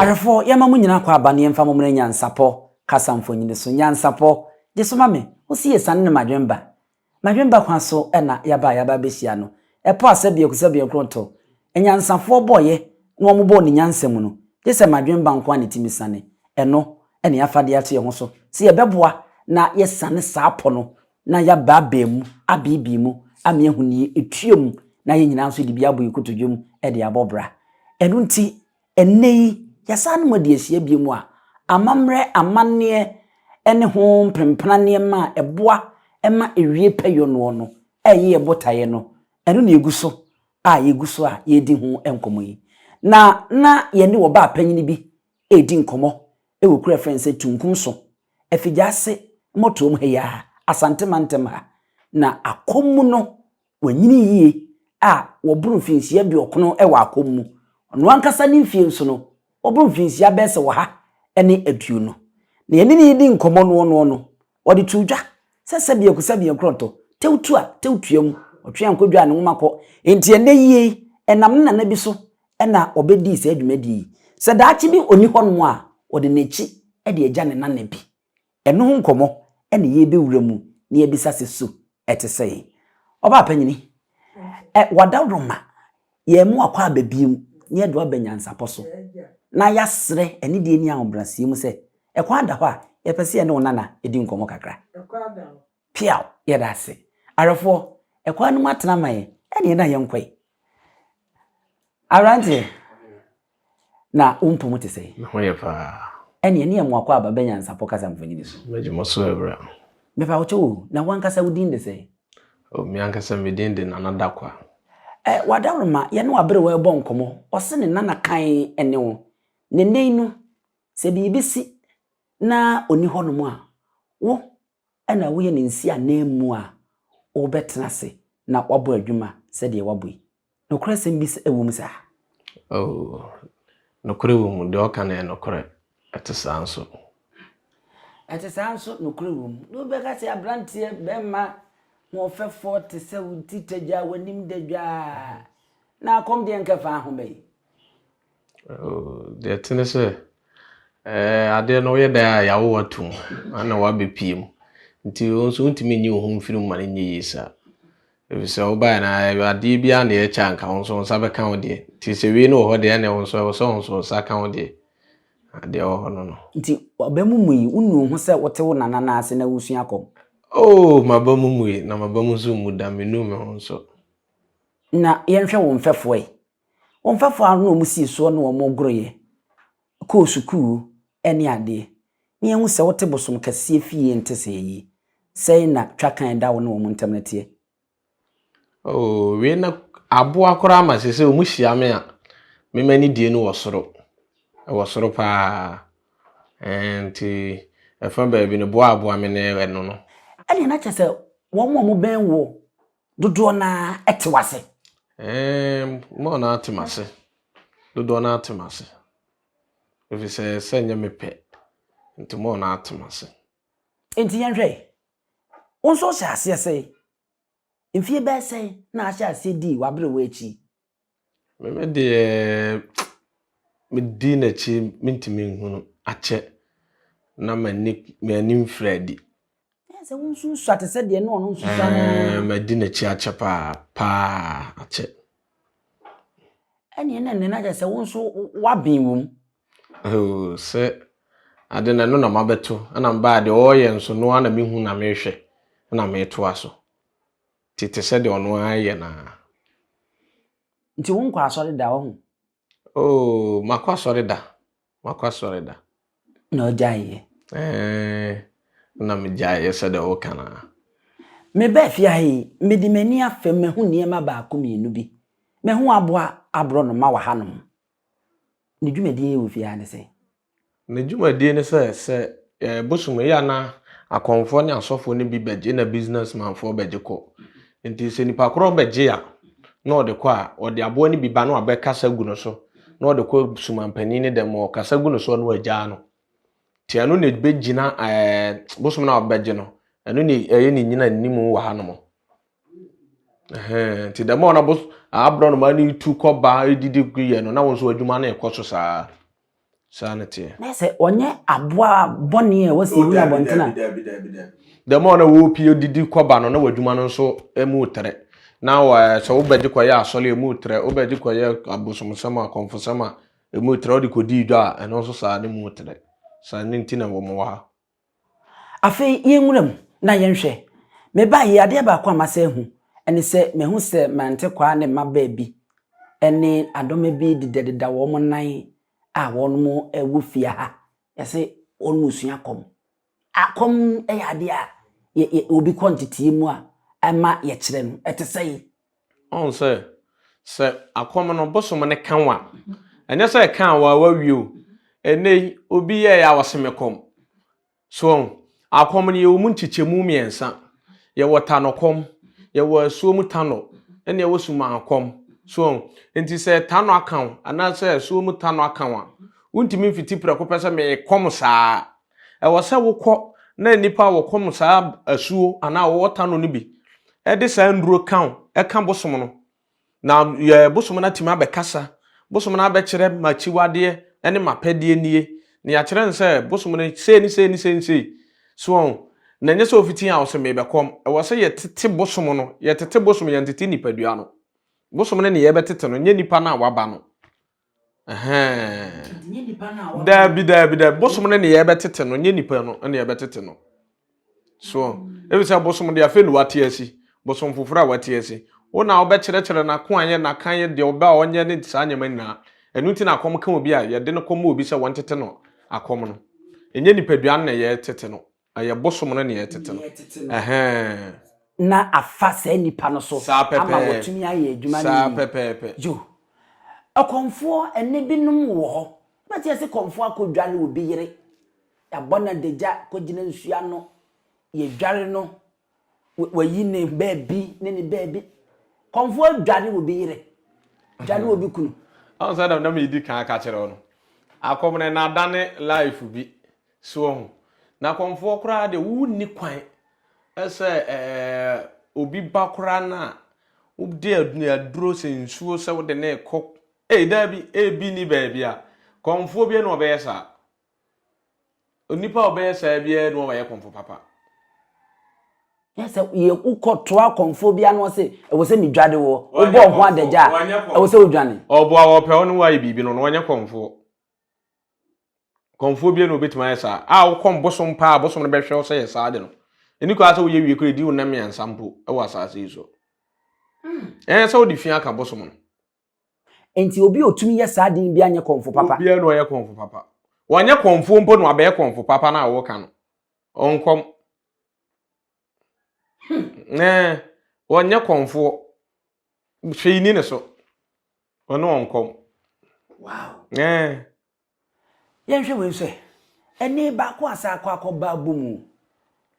Ahwɛfoɔ, yɛma mo nyinaa kɔ aba ne yɛmfa mo mmra nyansapɔ kasa mfonini so. Nyansapɔ, gye so ma me, wo se yɛsiane ne madwemba. Madwemba kwan so na yɛaba a yɛaba abɛhyia no. Ɛpɔ a sɛbeɛ ku sɛbeɛ nkoronto. Anyansafoɔ bɔeɛ na wɔn bɔɔ ne nyansa mu no, gye sɛ madwemba nko ara na ɛtumi siane. Ɛno na yɛafa de ato yɛn ho so sɛ yɛbɛboa na yɛasiane saa pɔ no na yɛabaabaa mu, abeebee mu ama yɛahu nea ɛtua mu na yɛn nyinaa nso de bi abɔ yɛn kotodwe mu de abɔ bra. Ɛno nti, ɛnnɛ yi, yɛasan ne mo adi ahyia bio mu a, amammerɛ, amanneɛ ne ho mpempena nneɛma a ɛboa ma ɛwie pɛyɔ noɔ no a ɛyɛ yɛn botaeɛ no, ɛno na ɛgu so a yɛgu so a yɛredi ho nkɔmmɔ yi. Na na yɛne ɔbaa panyin bi redi nkɔmmɔ wɔ kuro a yɛfrɛ no sɛ Tunkum so, Afigyaase mmɔtoam ha yi ara, Asante mantam ha. Na akɔm mu no, wanyini yie a wɔboro mfinhyia aduɔkono wɔ akɔm mu. Ɔno ankasa ne mfie nso no, wɔboro mfinhyia bɛyɛ sɛ 120. Na yɛne no redi nkɔmmɔ noɔ noɔ no, ɔde too dwa sɛ sɛbiako sɛbiako nkorɔntɔ, tew tu a, tew tua mu, ɔtwe ankɔdwa a ne nwoma kɔ. Enti ɛnnɛ yie, ɛnam ne nana bi so na ɔbɛdii saa dwumadie yi. Sɛ daakye bi ɔnni hɔnom a, ɔde n'akyi de agya ne nana bi. Ɛno ho nkɔmmɔ na yɛrebɛwura mu na yɛabisa sɛ su ɛte sɛn. Ɔbaa panyini, ɛ wadaworoma, yɛn mu akɔ aba bio na yɛde wo aba nyansapɔ so na yɛasrɛ anidie ne ahobrɛaseɛ mu sɛ ɛkwan da hɔ a yɛpɛ sɛ yɛne wo nana di nkɔmmɔ kakra. Piaw! Yɛda ase. Awerɛfoɔ, ɛkwan no mu atena ama yɛn, ɛneɛ na yɛnkɔe. Aberanteɛ, na wo mpɔ mu te sɛn? Me ho yɛ paa. Ɛneɛ ne yɛ mo akwaaba bɛ nyansapɔ kasa mfonini so. Mɛgye mo so awura. Mepa wo kyɛw o, na wo ankasa wo din de sɛn? O, me ankasa me din de Nana Dakwa. Ɛ, w'adaworoma, yɛne w'aberewa rebɔ nkɔmmɔ, ɔse ne nana kan ne wo. Na nnɛ yi no, sɛ biribi si na ɔnni hɔnom a, wo na woyɛ ne nsiananmu a wobɛtena ase na woabɔ adwuma sɛdeɛ woabɔ yi. Nokorɛsɛm bi wɔ mu saa? Oh, nokorɛ wɔ mu. Deɛ ɔka no yɛ nokorɛ. Ɛte saa nso. Ɛte saa nso, nokorɛ wɔ mu. Na wobɛka sɛ aberanteɛ bɛrima hoɔfɛfoɔ te sɛ wo ti tagya, w'anim da dwaa, na akɔm deɛ nka fa ho bɛyi. Oh, deɛ ɛte ne sɛ, eh, adeɛ no woyɛ dɛn a yɛawo atum ana woabɛpie mu. Nti wo nso wontumi nyi wo ho mfiri mu ma no nyɛ yie saa. Ɛfiri sɛ wobaeɛ no adeɛ biara na yɛkyɛ anka wo nso wo nsa bɛka wo deɛ. Nti sɛ wei no wɔ hɔ deɛ ɛne wo nso ɛwɔ sɛ wo nso wo nsa ka wo deɛ. Adeɛ wɔ hɔ no no. Nti w'aba mu mui, wonu wo ho sɛ wote wo nana nan ase na wosua kɔm? Oh, m'aba mu mui, na m'aba mu nso mmu da, mennu me ho nso. Na yɛnhwɛ wo mfɛfoɔ ɛ. Wo mfɛfoɔ a na wɔsii soɔ ne wɔn goroeɛ kɔɔ sukuu ne adeɛ, na yɛhu sɛ wote bosom kɛseɛ fie nte sɛɛ yi, sɛn na twa kan da wo ne wɔn ntam no teɛ? Oh, wei na aboa koraa ma sɛ sɛ wɔn hyia me a, me m'ani die no wɔ soro. Ɛwɔ soro paa. Ɛɛ nti ɛfa baabi no boa aboa me ne ɛno no. Ɛdeɛ na kyerɛ sɛ wɔn a wɔbɛn wo dodoɔ no ara te w'ase. Ɛɛ more no ara te m'ase. Dodoɔ no ara te m'ase. Ɛfiri sɛ sɛ nyɛ me pɛ nti more no ara te m'ase. Nti yɛnhwɛ, wo nso wohyɛ aseɛ sɛn? Mfie bɛyɛ sɛn na ahyɛ aseɛ dii w'aberewa akyi? Me me deɛ medi n'akyi mentumi nhunu akyɛ na m'ani m'ani mfiri adi. Ɛyɛ sɛ wo nso sua te sɛ deɛ ne ɔno nso sua no. Ɛɛ madi n'akyi akyɛ paa paa akyɛ. Ɛneɛ na nnɛ na kyerɛ sɛ wo nso woaben wɔ mu. Oh, sɛ ade no ɛno na mabɛto ɛna mbaa deɛ ɔreyɛ nso no ara na mehu na mehwɛ na metoa so. Nti te sɛ deɛ ɔno ara yɛ naa. Nti wonkɔ asɔre da wɔ ho? Oh, makɔ asɔre da. Makɔ asɔre da. Na ɔgyaeɛ? Ɛɛ, na megyaeɛ sɛdeɛ woka naa. Mebaa fie ha yi, mede m'ani afam mahu nneɛma baako mmienu bi. Mahu aboa aborɔnoma wɔ hanom. Ne dwumadie wɔ fie ha ne sɛn? Ne dwumadie ne sɛ sɛ ɛɛ bosom yi ana akɔmfoɔ ne asɔfoɔ no bi bɛgye na businessmanfoɔ bɛgye kɔ. Nti sɛ nipa korɔ bɛgye a na ɔde kɔ a ɔde aboa no bi ba na wabɛkasa gu no so na ɔde kɔ sumampanin ne dɛm ɔkasa gu no so na wagyaa no. Nti ɛno na ɛbɛgyina ɛɛ bosom no a ɔbɛgye no ɛno na ɛyɛ ne nyina anim wɔ hanom. Ɛhɛn nti dɛm a ɔna bos aborɔnoma no tu kɔ ba edidi yɛ no na wɔn nso adwuma no ɛkɔ so saa. Saa na ɛteɛ. Na sɛ ɔnyɛ aboa bɔne a ɛwɔ sɛ yɛhu no abɔnten a. The more na wɔpie didi kɔba no, na w'adwuma no nso mu retrɛ. Na wɔ sɛ wobɛgye kɔyɛ asɔre a, emu retrɛ. Wobɛgye kɔyɛ abosomsɛm a, akɔmfosɛm a, emu retrɛ. Wode kɔdi dwa a, ɛno nso saa ne mu retrɛ. Saa ne nti na wɔn wɔ ha. Afei yɛnwura mu na yɛnhwɛ. Mebaeɛ yi, adeɛ baako a masan ahu ne sɛ mahu sɛ mmerantekwaa ne mmabaa bi ne adɔma bi dedadeda wɔn nan a wɔwɔ fie ha. Yɛse wɔresua kɔm. Akɔm yɛ adeɛ a yɛ yɛ obi kɔ nteteɛ mu a ɛma yɛkyerɛ no. Ɛte sɛn? Ɔhu sɛ, sɛ akɔm no, bosom no ka wo a, ɛnyɛ sɛ ɛka wo a woawie o. Ɛnnɛ yi, obi yɛeɛ a ɔse me kɔm. So wahu? Akɔm no, yɛwɔ mu nkyekyɛmu mmiɛnsa. Yɛwɔ tanɔkɔm, yɛwɔ asuo mu tanɔ, ɛna yɛwɔ sumankɔm. So wahu? Nti sɛ tanɔ aka wo, anaasɛ asuo mu tanɔ aka wo a, wontumi mfiti prɛko pɛ sɛ merekɔm saa. Ɛwɔ sɛ wokɔ na nnipa a wɔkɔm saa asuo anaa wɔwɔ tano no bi de saa nnuro ka wo, ɛka bosom no. Na yɛ bosom no atumi abɛkasa, bosom no abɛkyerɛ m'akyiwadeɛ ne m'apɛdeɛ nie. Na yɛakyerɛ no sɛ bosom no sei ne sei ne sei ne sei. So wɔn? Na ɛnyɛ sɛ ofiti a ɔsɛ merebɛkɔm. Ɛwɔ sɛ yɛtete bosom no, yɛtete bosom, yɛntete nipadua no. Bosom no ne yɛbɛtete no, nyɛ nipa no a waba no. Daabi, daabi, daabi. Bosom no ne yɛbɛtete no, nyɛ nipa no ne yɛbɛtete no. So, ebi sɛ bosom deɛ afei na wate asi, bosom foforɔ a wate asi. Wo na wobɛkyerɛkyerɛ n'ako ayɛ, n'aka yɛ, deɛ ɔbɛ a ɔnyɛ ne saa nneɛma nyinaa. Ɛno nti na akɔm ka obi a yɛde no kɔma obi sɛ wɔntete no akɔm no. Ɛnyɛ nipadua no na yɛtete no. Ɛyɛ bosom no na yɛtete no. Ɛhɛn. Na afa saa nipa no so Saa ama pɛpɛɛ. watumi ayɛ adwuma no Saa yie. pɛpɛɛpɛ. Yo. Ɔkɔmfoɔ ɛnɛ binom wɔ hɔ, wobɛte ase kɔmfoɔ akɔdware obi yere, yɛabɔ no adagya kɔgyina nsuo ano, yɛdware no, wayi ne baabi ne ne baabi. Kɔmfoɔ adware obi yere, dware obi kunu. Ɔn sɛ dɛm na medi kan aka kyerɛ wo no, akɔm no na adane life bi. So wahu? Na akɔmfoɔ koraa deɛ wonni kwan sɛ ɛɛ obi ba koraa no a wode aduro sɛ nsuo sɛ wode ne rekɔ. Ei daabi, ebi ni baabi a kɔmfoɔ bi na ɔbɛyɛ saa. Onipa a ɔbɛyɛ saa biara na ɔyɛ kɔmfo papa. Yɛ sɛ yɛ wokɔtoa kɔmfoɔ bi ano sɛ ɛwɔ sɛ medwade wɔ wobɔ ho adagya a ɛwɔ sɛ wodwane. Ɔboa wɔpɛ wo ne woayɛ biribi no no ɔnyɛ kɔmfoɔ. Kɔmfoɔ biara na obetumi ayɛ saa. A wokɔm bosom paa a bosom no bɛhwɛ wo sɛ yɛ saa de no. Ɛni koraa sɛ woyɛ wie koraa ɛdi wo nna mmiɛnsa mpo wɔ asase yi so. Ɛyɛ sɛ wode fi aka bosom no. Enti obi a otumi yɛ saa ade no biara nyɛ kɔmfo papa. Obiara na ɔyɛ kɔmfo papa. Wɔnyɛ kɔmfoɔ mpo na wabɛyɛ kɔmfo papa no a wɔka no. Ɔnkɔm. Ɛɛ, wɔnyɛ kɔmfoɔ. Hwee ni ne so. Ɔne ɔnkɔm. Wow. Ɛɛ. Yɛnhwɛ wei nso ɛ. Ɛne baako a saa akɔ akɔba abɔ mu.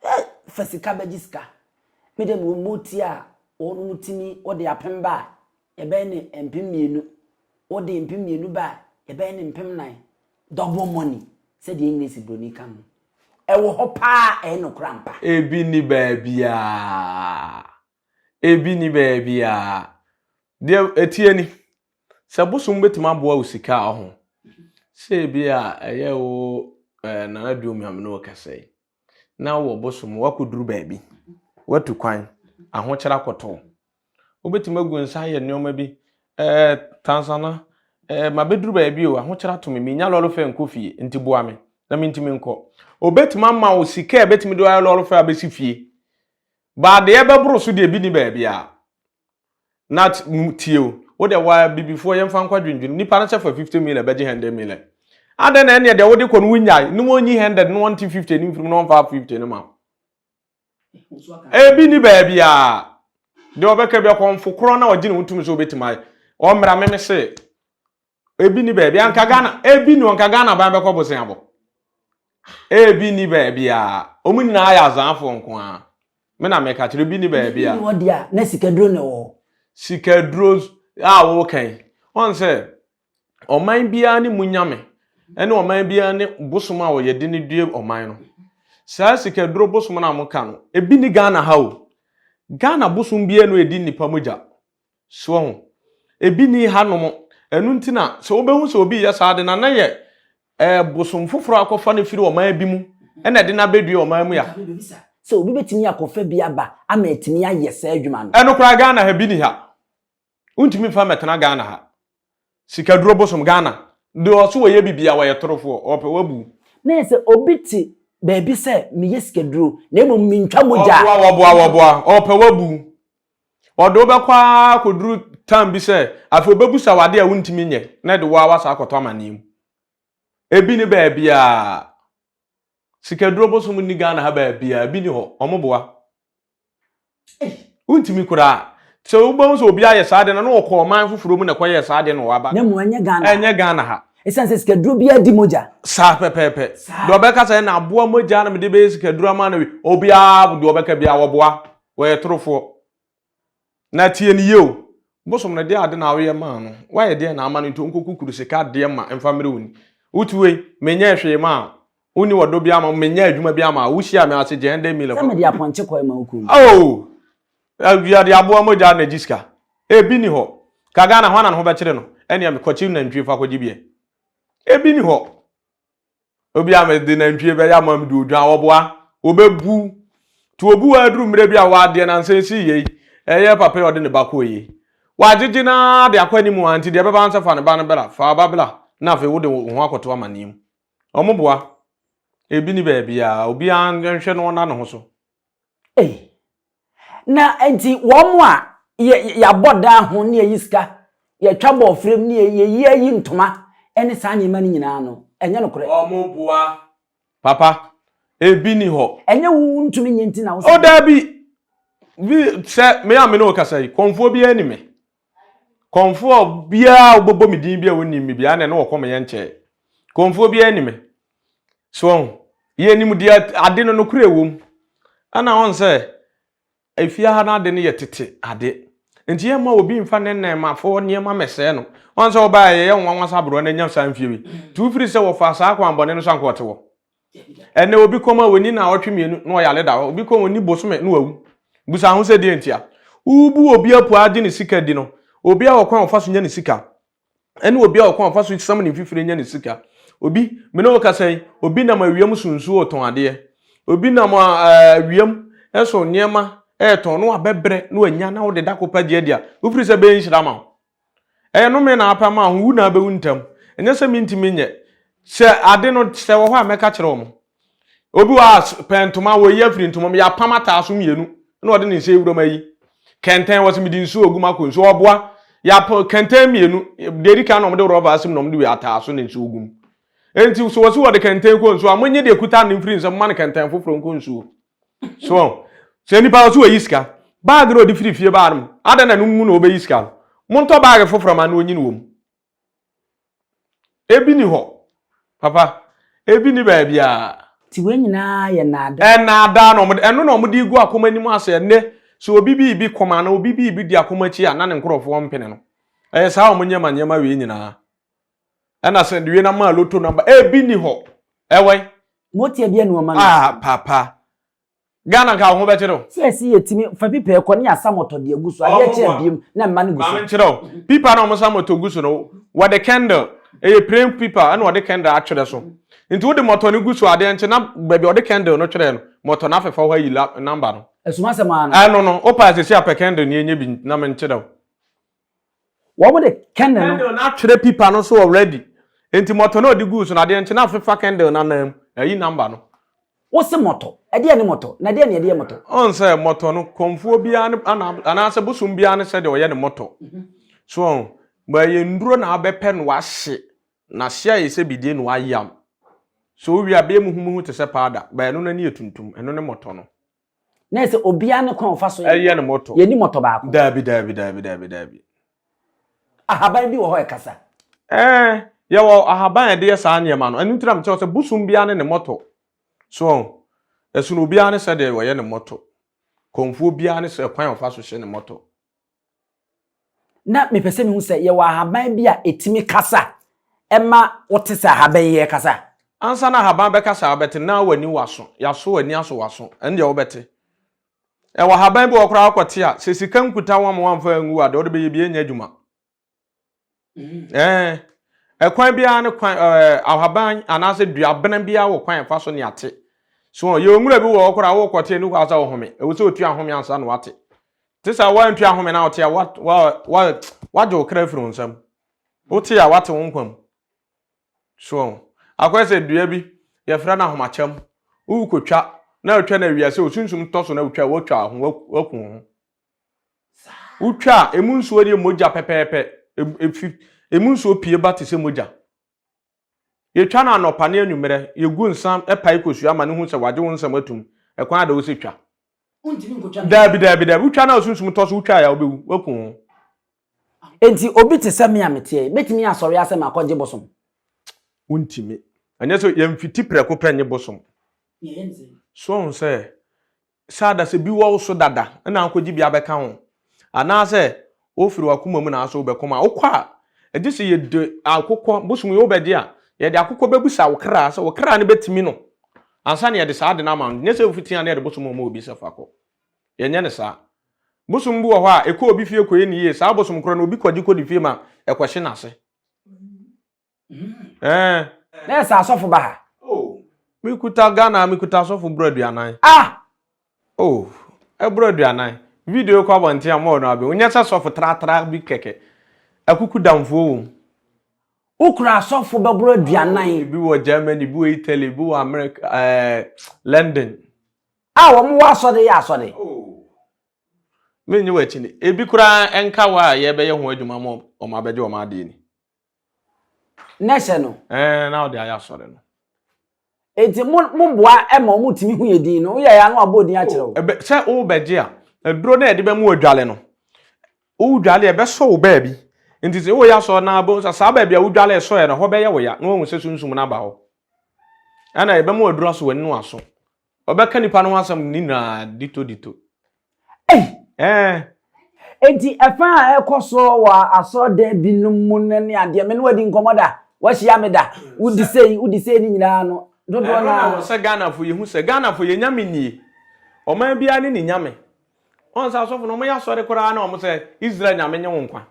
Ɛ fa sika bɛgye sika. Me deɛ mewɔ mmotia a wɔn tumi wɔde apem ba a yɛbɛyɛ ne 2000. Wode 2000 ba a yɛbɛyɛ ne 4000. Double money sɛdeɛ English buroni ka no. Ɛwɔ hɔ paa ɛyɛ nokorɛ ampa. Ebi ni baabiara. Ebi ni baabiara. Deɛ ɛteɛ ni, sɛ bosom bɛtumi aboa wo sika a ɔho, sɛ ebi a ɛyɛ wo eh, Nana Duomiam ne wo kasa yi, na wɔ bosom woakɔduru baabi, woatu kwan, ahokyere akɔtɔ wo. Wobɛtumi agu nsa ayɛ nneɛma bi, eh, Tansana, eh, mabɛduru baabi o, ahokyere ato me, mennya lɔre fɛ nkɔ fie, nti boa me na mentumi nkɔ. Obɛtumi ama wo sika a ɛbɛtumi de ayɛ lɔre fɛ abɛsi fie. But deɛ ɛbɛboro so deɛ ebi ni baabiara. Na tie o, wo deɛ wa bibifoɔ yɛmfa nkɔ adwendwene, nipa no sɛ fa 50 million bɛgye 100 million. Adɛn na ɛneɛ deɛ wode kɔ no wonyae, ne wɔnyi 100 ne wɔnte 50 no mfirim na wɔmfa 50 no ma wo. Ebi ni baabiara. Deɛ ɔbɛka bi akɔmfo korɔ na ɔgye ne ho tum sɛ ɔbɛtumi ayɛ. Ɔmmra meme se Ebi ni baabi anka Ghana ebi ni anka Ghana ban bɛkɔ bosen abɔ. Ebi ni baabi a wɔn nyinaa yɛ azanfoɔ nko ara. Me na meka kyerɛ ebi ni baabi a. Ebi ni hɔ deɛ na sikaduro na ɛwɔ hɔ. Sikaduro a wɔka yi wɔn sɛ ɔman biara ne mu nyame ɛne ɔman biara ne bosom a wɔyɛ de ne due ɔman no. Saa sikaduro bosom no a wɔka no ebi ni Ghana ha o. Ghana bosom biara no edi nipa mogya. So wahu? Ebi nni hanom. Ɛno nti na sɛ wobɛhu sɛ obi reyɛ saa ade no a, na yɛ Ɛyɛ bosom foforɔ akɔfa no firi ɔman bi mu ɛna ɛde no abɛdua ɔman mu ya. Sɛ obi bɛtumi akɔfa bi aba ama atumi ayɛ saa adwuma no. Ɛno koraa Ghana ha bi ni ha. Wontumi mfa mmɛtena Ghana ha. Sikaduro bosom Ghana deɛ ɔso wɔyɛ bibia wɔyɛ torofoɔ ɔpɛ wabu. Na yɛ sɛ obi te baabi sɛ meyɛ sikaduro na mmom mentwa mogya a. Ɔboa wɔboa wɔboa ɔpɛ wabu. Ɔde wo bɛkɔ ara kɔduru time bi sɛ afei ɔbɛbusa wo adeɛ a wontumi nyɛ na ɛde wo ara wasa akɔtɔ amaneɛ mu. Ebi ne baabiara. Sikaduro bosom nni Ghana ha baabiara, ebi ni hɔ. Wɔn boa. Wontumi koraa. Sɛ wobɛhu sɛ obi ayɛ saa adeɛ no na ɔkɔ ɔman foforɔ mu na ɛkɔyɛɛ saa adeɛ no waba. Na mmom ɛnyɛ Ghana ha. Ɛnyɛ Ghana ha. Ɛsiane sɛ sikaduro biara di mogya. Saa pɛpɛɛpɛ. Deɛ ɔbɛka sɛ ɛna aboa mogya na mede bɛyɛ sikaduro ama no obiara deɛ ɔbɛka biara wɔboa. Wɔyɛ torofoɔ. Na tie no yie o, bosom no deɛ ade na woyɛ maa no, woayɛ deɛn na ama no nti ɔnkɔkukuru sika adeɛ ma mfa mmerɛ wo ni. Wote wei, menyɛɛ hwee maa wo, wonni ɔdɔ biara ma wo, menyɛɛ adwuma biara maa wo, wohyiaa me ase gye hundred million Sɛ mede apɔnkye kɔe ma wo kurom. Oh! Yɛde aboa mogya na gye sika. Ebi ni hɔ. Ka Ghana hwan na ne ho bɛkyere no? Ɛnneɛ kɔkye nantwie fa kɔgye bi ɛ. Ebi ni hɔ. Obi a mede nantwie bɛyɛ ama mede odwan ɔboa ɔbɛbu nti obu wa aduru mmerɛ bi a wadeɛ nansa esi yei ɛyɛ papa yi ɔde ne ba kɔɔ yei wagyegye naa de akɔ anim a nti deɛ ɛbɛba nsɛ fa ne ba no bra fa ba bra na afei wode wo ho akɔto amaneɛ mu ɔmo boa ebi ni baabi a obiara nhwɛ no ɔna ne ho so. Ei. Na nti wɔn a yɛ yɛabɔ dan ho ne yɛyi sika, yɛtwa bɔɔfrɛm ne yɛyi ayi ntoma ne saa nneɛma no nyinaa no, ɛnyɛ nokorɛ. Wɔn boa. Papa, ebi ni hɔ. Ɛnyɛ wo ntumi nyɛ nti na wo. O daabi, bi sɛ me a me ne wo kasa yi, kɔnfoɔ biara ni me. Kɔnfoɔ biara a wobɛbɔ me din bi a wonim me biara na ɛne wɔkɔ me yɛ nkyɛɛ. Kɔnfoɔ biara ni me. So wɔn yɛnim deɛ ade no nokorɛ wɔ mu. Ɛna wɔn sɛ efie ha no ade no yɛ tete ade. Nti yɛmma obi mfa ne nnɛɛmafoɔ nneɛma mɛsɛe no. Wɔn sɛ wɔbaa yɛyɛ nwanwa sɛ aberewa no anya saa mfie wei. Nti wofiri sɛ wɔfaa saa kwan bɔne no so anka ɔte hɔ. Ɛnɛ obi kɔm a wɔni naawɔtwe mmienu na ɔyare da hɔ. Obi kɔm ɔni bosome na wawu. Busa ho sɛ deɛ ntia. Wobu obi apu agye ne sika di no, obi a ɔkwan a ɔfa so nya ne sika ɛne obi a ɔkwan a ɔfa so sam ne mfifire nya ne sika. Obi, me ne wo kasa yi, obi nam awiam so nsuo retɔn adeɛ. Obi nam awiam so nneɛma retɔn na wabɛbrɛ na wanya na wode da ko pa gye adi a, wofiri sɛ ɛbɛyɛ nhyira ma wo. Ɛyɛ nnome na apɛ ama wo, wu na abɛwu ntɛm. Ɛnyɛ sɛ mentumi nyɛ. Sɛ ade no sɛ wɔ hɔ a mɛka kyerɛ wɔn. Obi wɔ a pɛ ntoma wɔyi afiri ntoma mu yɛapam ataa so mmienu na ɔde ne nsa ewura mu ayi. Kɛntɛn wɔ sɛ mede nsuo ogu mu akɔ nsuo ɔboa. Yɛapam kɛntɛn mmienu deɛ edi kan na wɔde rɔba asim na wɔde wei ataa so na nsuo gu mu. Enti so wɔsi wɔde kɛntɛn kɔ nsuo a monye deɛ kuta no mfiri nsam ma no kɛntɛn foforɔ nkɔ nsuo. So sɛ nipa wɔ so wɔyi sika baage na ɔde firi fie baa no mu adɛn na no mu na ɔbɛyi sika no montɔ baage foforɔ ma no ɔnyi no wɔ mu. Ebi ni hɔ papa ebi ni baabiara. Ti wei nyinaa yɛ nnaadaa. Nnaadaa na wɔde ɛno na wɔde gu akoma anim ase ɛnɛ sɛ obi biribi kɔm anaa obi biribi di akoma akyi a na ne nkorɔfoɔ mpene no ɛyɛ saa wɔn nyɛma nneɛma wei nyinaa ɛna sɛ wie na maa loto namba ebi ni hɔ ɛwɔ yi. Motia bi ɛnu ɔma no. Ah papa Ghana nka wo ho bɛkyere wo. Sɛ yɛsi yɛtumi fa pipa ɛkɔ ne yɛasa mɔtɔ de agu so adeɛ kye abiem na mma no gu so. Maame nkyerɛ wo pipa na wɔn sa mɔtɔ gu so no wɔde candle ɛyɛ plain pipa ɛna wɔde candle atwerɛ so nti wode mɔtɔ no gu so adeɛ nkye na baabi a wɔde candle no twerɛ no mɔtɔ no afefa hɔ ayi la number no. Asumasɛm ara no. Ɛno no wopa sɛsi apɛ candle ni enye bi na menkyerɛ wo. Wɔn de candle no. Candle no atwerɛ pipa no so already. Nti mɔtɔ no a ɔde guu so no adeɛ nkye na afefa candle no anan mu ayi number no. Wose mɔtɔ? Ɛdeɛn ne mɔtɔ? Na ɛdeɛn na yɛde yɛ mɔtɔ? Ɔn sɛ mɔtɔ no kɔmfoɔ biara ne ana anaasɛ bosom biara ne sɛdeɛ ɔyɛ ne mɔtɔ. So ɔn bɔ ɛyɛ nnuro na wabɛpɛ na wahye na hye ayɛ sɛ bidie na wayam. So wowie a bɛyɛ muhumuhu te sɛ powder but ɛno no ani yɛ tuntum ɛno ne mɔtɔ no. Na ɛsɛ obiara ne kwan ɔfa so yɛ ne mɔtɔ. Yɛnni mɔtɔ baako. Daabi daabi daabi daabi daabi. Ahaban bi wɔ hɔ ɛkasa. Ɛɛ yɛwɔ ahaban a yɛde yɛ saa nneɛma no. Ɛno nti na mekyerɛ sɛ bosom biara ne ne mɔtɔ. So ɔho? Ɛsono obiara ne sɛdeɛ ɔyɛ ne mɔtɔ. Kɔmfoɔ biara ne sɛ kwan a ɔfa so hyɛ ne mɔtɔ. Na mepɛ sɛ mehu sɛ yɛwɔ ahaban bi a ɛtumi kasa ɛma wote sɛ ahaban yi ɛkasa. Ansa na ahaban bɛkasa a wobɛte na w'ani w'aso, yɛaso w'ani aso w'aso, ɛno deɛ wobɛte. Ɛwɔ ahaban bi wɔ hɔ koraa wokɔte a, sɛ sika nkuta wo ama woamfa angu a, deɛ wode bɛyɛ biara ɛnyɛ adwuma. Ɛɛ. Ɛkwan biara ne kwan ɛɛ ahaban anaasɛ duabena biara wɔ kwan a ɛfa so ne ate. So yɛwɔ nwura bi wɔ hɔ koraa a wokɔte ɛni kwan sɛ wohome. Ɛwɔ sɛ otu ahome ansa na wate. Te sɛ woantu ahome na wote a wa wa wa wagye wo kra afiri wo nsam. Wote a wate wo nkwa mu. So akɔyɛ sɛ dua bi yɛfrɛ no ahomakyɛm. Wokɔtwa na wotwa no awia sɛ osunsum tɔ so na wotwa watwa ho waku wo ho. Wotwa a, emu nsuo yɛ mogya pɛpɛɛpɛ. Efi, emu nsuo pue ba te sɛ mogya. Yɛtwa no anɔpa ne anwummerɛ. Yɛgu nsa pae kosua ma no hu sɛ wagye wo nsɛm atum. Ɛkwan ada wo sɛ twa. Daabi, daabi, daabi. Wotwa no a sunsum tɔ so, wotwa a wobɛwu. Woaku wo ho. Enti obi te sɛ me a meteɛ yi, mɛtumi asɔre asɛ makɔgye bosom? Wontumi. Ɛnyɛ sɛ yɛmfiti prɛko pɛ nye bosom. So woahu sɛ Sɛ adasa bi wɔ wo so dada na wokɔgye bi abɛka ho, anaasɛ wofiri w'akoma mu na asɛ wobɛkɔ mu a, wokɔ a, ɛgye sɛ yɛde akokɔ, bosom yi wobɛgye a, yɛde akokɔ bɛbisa wo kra sɛ wo kra no bɛtumi no ansa na yɛde saa ade no ama no. Nyɛ sɛ wofiti a na yɛde bosom ma obi sɛ fa kɔ. Yɛnyɛ no saa. Bosom bi wɔ hɔ a, ɛkɔ obi fie kɔyɛ ne yie, saa bosom korɔ no obi kɔgye kɔ ne fie ma ɛkɔhye n'ase. Ɛɛ. Na yɛ sɛ asɔfo ba ha. Oh, mekuta Ghana, mekuta asɔfo boro aduanan. Ah! Oh, ɛboro aduanan. Video kɔ abɔnten a mɔɔ no abɛn. Onyɛ sɛ sɔfo tratra bi kɛkɛ. Akuku damfoɔ wɔ mu. Wokura asɔfo bɛboro aduanan. Ebi wɔ Germany, ebi wɔ Italy, ebi wɔ America, ɛɛ London. A wɔn wɔ asɔre yɛ asɔre. Oh. Menye wɔ akyi ni. Ebi koraa ɛnka wɔ a yɛbɛyɛ ho adwuma ma wɔn abɛgye wɔn adeɛ ni. Na ɛhyɛ no. Ɛɛ na ɔde ayɛ asɔre no. Eti mo mo boa ma wɔn tumi hu yɛ din no woyɛ ya no abɔ din akyerɛ wo. Ɛbɛ sɛ wobɛgye a aduro no a yɛde bɛma wadwale no wodwale a ɛbɛsɔ wo baabi nti sɛ woyɛ asɔre no abɛhu sɛ saa baabi a wodwale ɛsɔɛ no hɔ bɛyɛ wo ya na wahu sɛ sunsum no aba hɔ ɛna yɛbɛma waduro aso w'ani no aso Ɔbɛka nipa no ho asɛm ne nyinaa dito dito. Ei! Ɛɛ. Enti ɛfa a ɛkɔ so wɔ asɔredan binom mu no ne adeɛ, me ne wo adi nkɔmmɔ da, woahyia me da, wodi sei, wodi sei ne nyinaa no, dodoɔ no Ɛno na ara. ɛwɔ sɛ Ghanafo yɛhu sɛ Ghanafo yɛn nyame nie. Ɔman biara ne ne nyame. Wɔn sɛ asɔfo no wɔyɛ asɔre koraa na wɔn sɛ Israel nyame nye wo nkwa.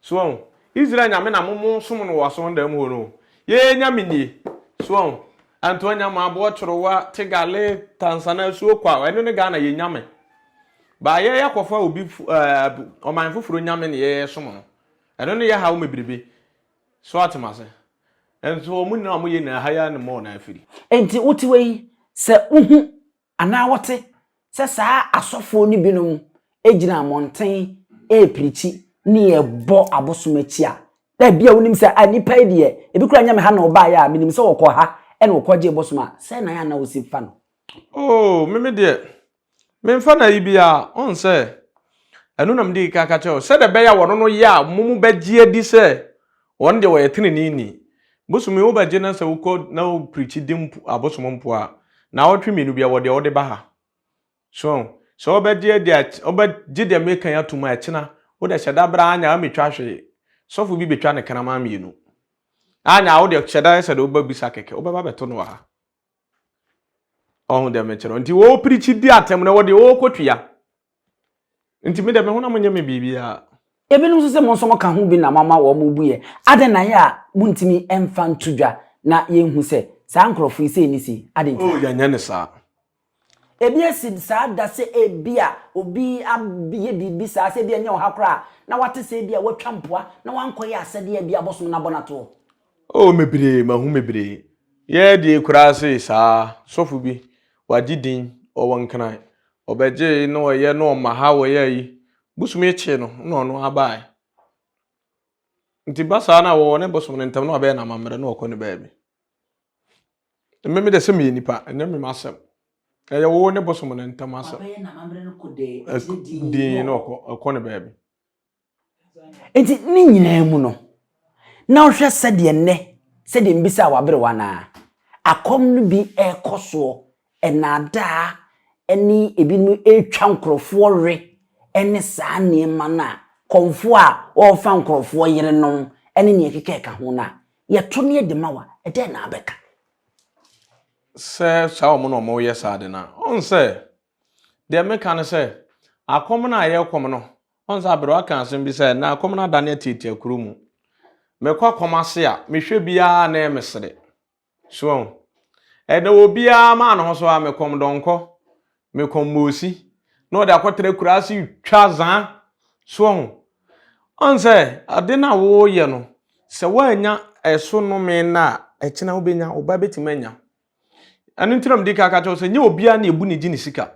So wahu? Israel Nyame na mo mo som no wɔ asɔndan mu hɔ no o. Yɛn Nyame nie. So wahu? Antoa Nyame, Aboɔ Kyorowa, Tegale, Tansana, Asuo Kwa, ɛno ne Ghana yɛn Nyame. Baa yɛn akɔfa obi ɛɛ ɔman foforɔ Nyame ne yɛn som no. Ɛno ne yɛ haw mebrebe. So ate mo ase? Nso wɔn nyinaa wɔn yɛ nyinaa ha yi ara ne mɔɔ na afiri. Enti wote wei, sɛ wohu Anaa wote sɛ saa asɔfoɔ no binom gyina mmɔnten repirikyi ne yɛbɔ abosom akyi a, na ebia wonim sɛ ah, nnipa yi deɛ, ebi koraa nyɛ me ha na ɔbaeɛ a, menim sɛ wɔkɔ ha na wɔkɔgyee bosom a, sɛn na ɛyɛ a na wosi fa no? Oh, me me deɛ, memfa no ayi biara, ɔn sɛ, ɛno na mede kan ka kyerɛ wo, sɛdeɛ ɛbɛyɛ a wɔn no yɛ a mo mo bɛgye adi sɛ wɔn deɛ wɔyɛ teneneeni. Bosom yi wobɛgye na sɛ wokɔ na wo pirikyi di mpo abosom mpo a, naawɔtwe mmienu biara wɔ deɛ wode ba ha. So wahu? Sɛ wobɛgye adi a, wobɛgye deɛ meka yi atom a, ɛkyena wode hyɛ da bra anya ametwa hwee. Sɔfo bi bɛtwa ne kraman mmienu. Anya wo deɛ hyɛ da yɛ sɛ deɛ wobɛbisa kɛkɛ, wobɛba bɛto no wɔ ha. Ɔho deɛ mekyerɛ nti wɔpirikyi di atɛm na wɔde wɔkɔtua. Nti me deɛ me honam nyɛ me biribiara. Ebinom nso sɛ mo nso moka ho bi na moama wɔn bu yɛ. Adɛn na yɛ a montumi mfa nto dwa na yɛnhu sɛ saa nkurɔfo yi sei ne sei? Adɛn ntia? Oh, yɛnyɛ no saa. Ebi asi saa da sɛ ebia obi ayɛ biribi saa, sɛ ebia ɛnyɛ ɔha koraa a, na wate sɛ ebia watwa mpoa na wankɔyɛ asɛdeɛ a ebia abosom no abɔ no atoɔ. Oh, mebree, mahu mebree. Yɛɛ deɛ koraa sei saa, sɔfo bi, wagye din, ɔwɔ Nkran, ɔbɛgyee na ɔyɛ na ɔma ha wɔyɛ ayi, bosom yi kyee no na ɔno ara baeɛ. Nti ba saa na wɔwɔ ne bosom no ntam na wabɛyɛ no amammerɛ na ɔkɔ ne baabi. Me me deɛ sɛ meyɛ nipa, ɛnyɛ me m'asɛm. Ɛyɛ wo ne bosom no ntam asɛm. Wabɛyɛ n'amammerɛ no kɔ dɛ akyire dinn na ɔkɔ ɔkɔ ne baabi. Enti ne nyinaa mu no, na wohwɛ sɛdeɛ nnɛ, sɛdeɛ mbisaa w'aberewa no ara, akɔm no bi rekɔ soɔ, nnaadaa ne ebinom retwa nkurɔfoɔ we ne saa nneɛma no a, kɔmfoɔ a wɔrefa nkurɔfoɔ yerenom ne deɛ ɛkeka ɛka ho no a, yɛto ne yɛde ma wo a, ɛdɛn na wobɛka? Sɛ saa wɔn na wɔyɛ saa ade no a, ɔn sɛ Deɛ meka ne sɛ, akɔm no a yɛrekɔm no, ɔn sɛ aberewa ka asɛm bi sɛ, na akɔm no adane atiatia kuro mu. Mekɔ kɔm ase a, mehwɛ biara na ɛyɛ me sere. So wahu? Ɛnɛ obiara maa ne ho so a, mekɔm dɔnkɔ, mekɔm moosi, na ɔde akɔtra akuraase retwa zaa. So wahu? Ɔn sɛ, ade no a woreyɛ no, sɛ woannya ɛso nnome nnɛ a, ɛkyena wobɛnya, wo ba bɛtumi anya. Ɛno nti na mede ka ka kyerɛ wo sɛ, nyɛ obiara na ɛbu ne gye ne sika.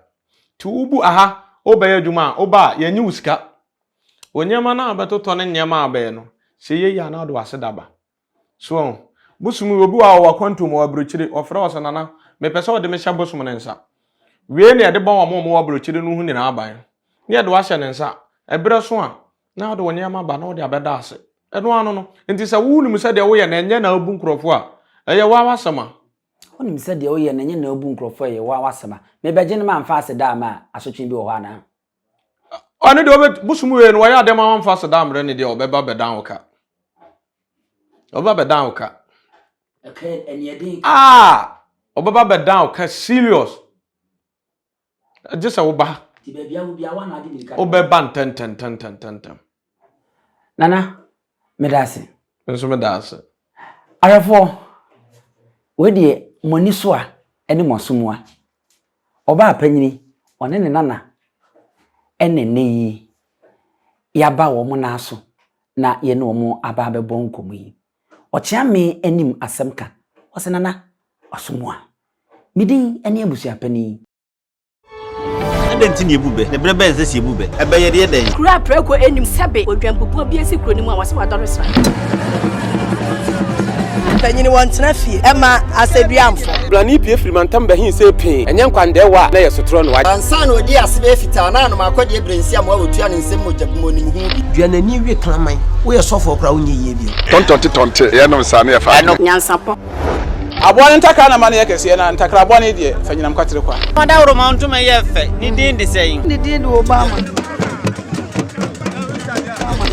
Nti wobu aha, wobɛyɛ adwuma a, woba a, yɛnnye wo sika. Wo nneɛma no a wobɛtotɔ ne nneɛma a wobɛyɛ no, sɛ ɛyɛ yie a na wode w'aseda ba. So wahu? Bosom yi, obi wɔ hɔ a ɔwɔ akwantuo mu, ɔwɔ aburokyire, ɔfrɛ wo sɛ, Nana, mepɛ sɛ wode me hyɛ bosom no nsa. Wei na yɛde bɔ wɔn a wɔwɔ aburokyire no ho nyinaa ban. Na yɛde wo ahyɛ ne nsa. Ɛberɛ so a, na wode wo nneɛma ba na wode abɛda ase. Ɛno ano no. Nti sɛ wonim sɛ deɛ woyɛ no ɛnyɛ na wobu nkurɔfoɔ a, ɛyɛ wo ara w'asɛm a. Wonim sɛ deɛ woyɛ no ɛnyɛ na wobu nkurɔfoɔ a, ɛyɛ wo ara w'asɛm a. Mebɛgye no mamfa aseda amma a, asotwe bi wɔ hɔ anaa? Ɔno deɛ ɔbɛ bosom wei no wɔyɛ adeɛ ma wɔmfa aseda mmerɛ ne deɛ ɔbɛba bɛdan wo ka. Ɔbɛba bɛdan wo ka. Ah! Ɔbɛba bɛdan wo ka serious. Gye sɛ woba. Wobɛba ntɛntɛntɛntɛntɛm. Nana, meda ase. Me nso meda ase. Ahwɛfoɔ, wei deɛ mo ani so a ɛne mo aso mua. Ɔbaa panyini, ɔne ne nana ɛna ɛnnɛ yi yɛaba wɔn nan so na yɛne wɔn aba abɛbɔ nkɔmmɔ yi. Ɔkyeame anim asɛm ka, ɔse Nana, waso mua. Me din ne abusuapanin. Adɛn nti na yɛbu bɛ? Na berɛ bɛn na ɛsɛ sɛ yɛbu bɛ? Ɛbɛ yɛde yɛ dɛn? Kuro a prako nnim sɛbe odwanbubuo bi asi kuro no mu a wɔse wadɔre sra. Mpanyin wɔntena fie ɛma asɛduamfo. Blani pue firi mantam bɛhee see pee, ɛnyɛ nkwandɛɛwa a na ɛyɛ sotorɔ no. Ansa na ɔdii ase bɛyɛ fitaa na anom akɔdeɛ berɛ nsi amoa wɔtua ne nsam mogya bi mu ɔnim ho bi. Dua n'ani we kraman. Woyɛ sɔfoɔ koraa wonyɛ yie bio. Tɔntɔnte tɔnte yɛnom saa ne yɛfa adwene. Nyansapɔ. Aboa no ntakra na ma no yɛ kɛseɛ, na ntakra bɔne deɛ, fa nyinam kwatere kwa. Ɔdawuroma ntoma yɛ fɛ, ne din de sɛn? Ne din de Obama.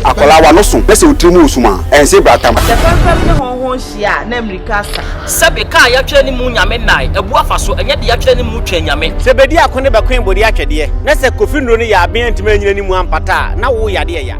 Akwadaa w'ano so na sɛ wo tiri mu wɔ sum a, ɛnse bratam. Sɛ fɛmfɛm ne hɔnhɔn hyia a, na mmirika asa. Sɛbe ka a yɛatwerɛ ne mu Nyame nnae, abu afa so, ɛnyɛ deɛ yɛatwerɛ ne mu Twɛn Nyame. Sɛ bedi ako ne bɛkoe bode atwɛdeɛ, na sɛ Kofi nnuro no yɛ aben antumi anyina ne mu ampata a, na wo yadeɛ ya.